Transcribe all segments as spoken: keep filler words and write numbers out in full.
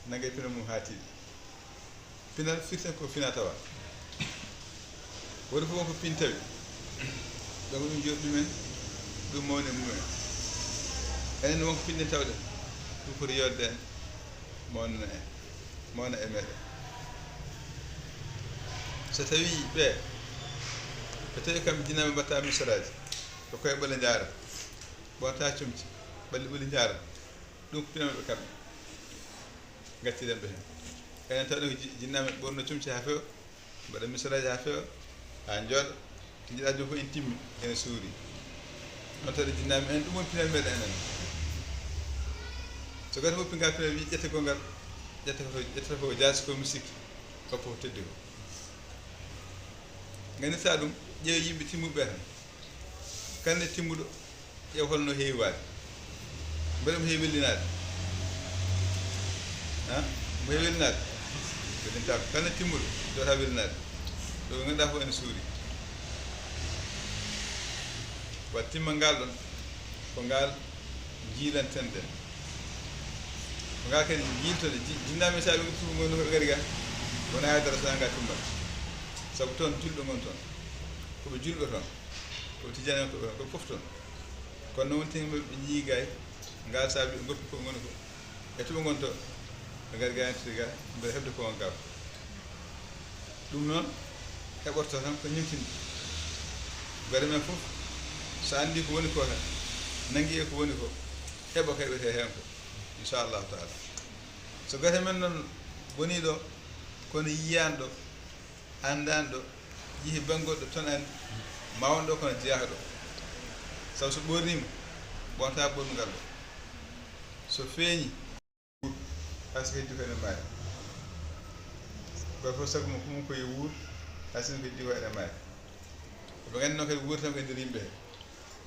Nangay pinal mum haa tiiɗi. Pinal firten ko fina tawa. Woni fof ko pin tawi. Ɗum ɗum jooɗi ɗumen, ɗum mawni e mumen. Enen wonko pinɗen tawɗen, ɗum foti yodde en, mawnina en, mawna e meɗen. So tawii ɓe, ɓe tawi kamɓe jinnaɓe mbatta misiraaji, ko koye ɓole njaara, ɓonta comci, ɓalli ɓoli njaara, ɗum ko pinal maɓɓe kamɓe. Ngacciɗen ɓe heen. Enen tawde ko ji-, jinnaaɓe ɓorno comci haa feewa, mbaɗa misiraaji haa feewa, haa njooɗa. Njiɗa joom fof en timmi, ene suuri. Noon tawde jinnaaɓe en, ɗum woni pinal meɗen enen. So gati fof pinga pinal wi ƴette gonngal, ƴette ko, ƴette ko jaasi ko mi sikki, hoppa ko teddi ko. Nganndirtaa ɗum, ƴeewa yimɓe timmuɓe ɓe tan. Kanne timmuɗo, ƴeew holno heewi waade. Mbeɗa mo heewi wellinaade. Ha? Mo heewi wellinaade? Wellintaako. Kanne timmuɗo, jooɗa wellinaade. Ɗo ɓe ngannduɗaa fof ene suuri. Wa timma ngal ɗon, ko ngal njiilanten ɗen. Ko ngal kadi njiiltoɗen. Ji-, jinnaaɓe sa ɓe fof ngon ko ɓe ngari ga. Wona haydara so nanga timmal. Sabu toon julɓe ngon toon. Ko ɓe julɓe toon. Ko tijani ko, ko fof toon. Kono noon wonti ɓe ñiigay, ngal saabi ɓe ngoppi ko ngoni ko. E to ɓe ngonto, ɓe ngari ga en tiga, mbeɗa heɓde ko on gaaw. Ɗum noon, heɓorto tan ko ñimtinde. Gari men fof, so anndi ko woni ko tan, nangi e ko woni ko, heɓa ko heɓete heen ko, inchallahu taala. So gate men noon bonii ɗo, kono yiyaani ɗo, anndaani ɗo, yehi bannge goɗɗo toon anndi, ma won ɗo kono jeyaaka ɗo. Sabu so ɓoorniima, ɓoonata ɓoornugal ɗo. So feeñi, hay so heddi ko ene maayi. Gooto fof sago mum ko mum ko yo wuur, hay so heddi ko ene maayi. Ɓe nganndi noon kadi wuurtam ko e nder yimɓe he.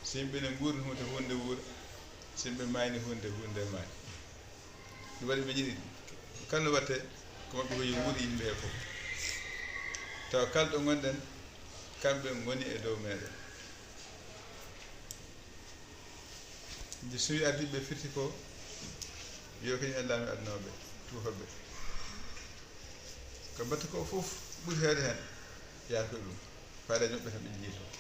So yimɓe ne nguuri, huunde, huunde wuura. So yimɓe maayni, huunde, huunde maayi. Ɗum waɗi ɓe njiɗi kala no waɗte ko maɓɓe ko yo wuuri yimɓe he fof. Tawa kala ɗo ngonɗen, kamɓe ngoni e dow meɗen. Nde so wi ardiiɓe firti ko, yo kañum en laami adunooɓe, tuufooɓe. Ko mbatta ko fof ɓuri heewde heen, yaata ko ɗum. Faaleejo maɓɓe tan ɓe njiyii toon.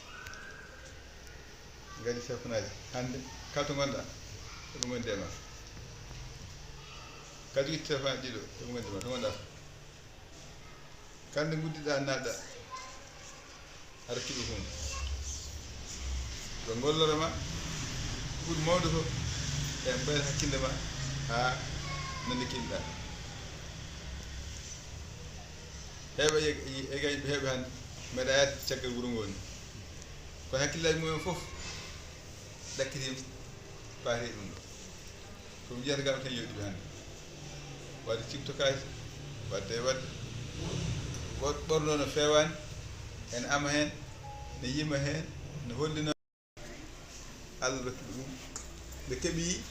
Ngadi telefonaaji. Hannde, kala to ngonɗaa, eɓe ngondi e ma. Kala jogii telefonaaji ɗiɗo, eɓe ngondi e ma. To ngonɗaa fof. Kala nde nguddiɗaa, naatɗaa, a rokki ɓe huunde. Ɓe ngollora ma, ko ɓuri mawde ko, ɓe mbayla hakkille ma, haa nande kinɗaa. Heewɓe e, e, e, heewɓe hannde, mbeɗa yaade caggal wuro ngoo ni. Kono hakkillaaji mumen fof ɗakkitiima, paati e ɗum ɗo. Ko mi jiyata ngal tan yooɗi ɓe hannde. Waɗde tiktokaaji, waɗde, waɗde, wo-, ɓornoo no feewaani, ene ama heen, ne yima heen, ne hollina. Allah rokki ɓe ɗum. Ɓe keɓi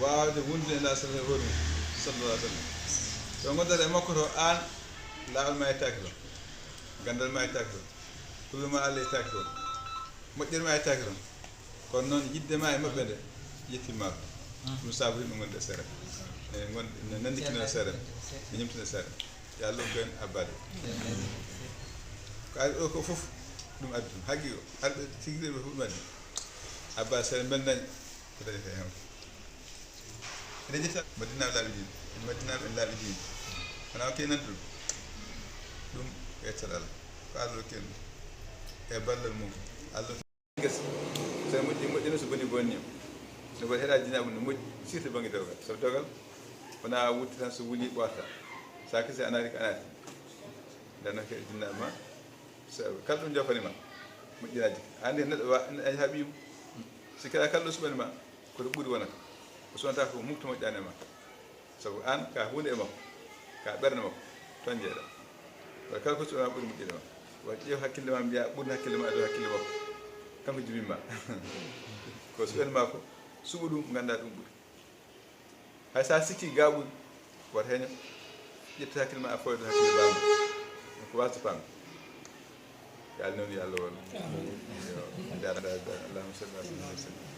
waawde wondude e Nulaaɗo sallallahu alayhi wa sallam. To ngonndata e makko to, aan, laawol ma yettaaki toon. Ganndal ma yettaaki toon. Kulol ma Allah yettaaki toon. Moƴƴere ma yettaaki toon. Kono noon, yiɗde ma e maɓɓe nde, yettimma ko. Ɗum saabu yimɓe ngonde e seeɗa. E ngon-, ne nanndi kino e seeɗa. Ne ñamtina e seeɗa. Yo Allah okku en abbaade. Ko ari ɗo ko fof, ɗum addi ɗum. Haqqi o, arɓe tigi rewɓe fof ɗum addi. Abbaade seeɗa mbeldaani ko dañata heen ko. Eɗen njetta Madinaaɓe laaɓi diine, Madinaaɓe en laaɓi diine. Wonaa o keenan ɗum. Ɗum ko yettere Allah. Ko Allah okki en ɗum. E ballal mum. Allah gesa. So moƴƴi, moƴƴino, so boni, bonni. No mbaɗi heɗa jinnaɓe no moƴƴi, surtout bannge dewgal. Sabu dewgal, wonaa wutte tan so wuli ɓorta. Sa kese a naati ko a naati. Nden noon ko e jinnaɓe ma, so kala ɗum jofani ma, moƴƴinaaji. An de neɗɗo wa-, neɗɗo yaha ɓiyum. Si kala kala ɗo suɓani ma, ko to ɓuri wonata. O suɓanta ko mukto moƴƴani e ma. Sabu aan, ka huunde e makko, ka ɓernde makko, toon njeeɗa. Wa kala ko suɓe ma ɓuri moƴƴude ma. Wa ƴeew hakkille ma, mbiya ɓurna hakkille ma e dow hakkille makko. Kanko jibin ma. Ko suɓen ma ko, suɓu ɗum, ngannda ɗum ɓuri. Hay sa sikki ga ɓuri, wata heño, ƴetta hakkille ma a fooydo hakkille baaba. Ko waasta faam. Yo Allah noon, yo Allah won. Yo, njaaraama, Allahumma salli ala sayyidina Muhammad.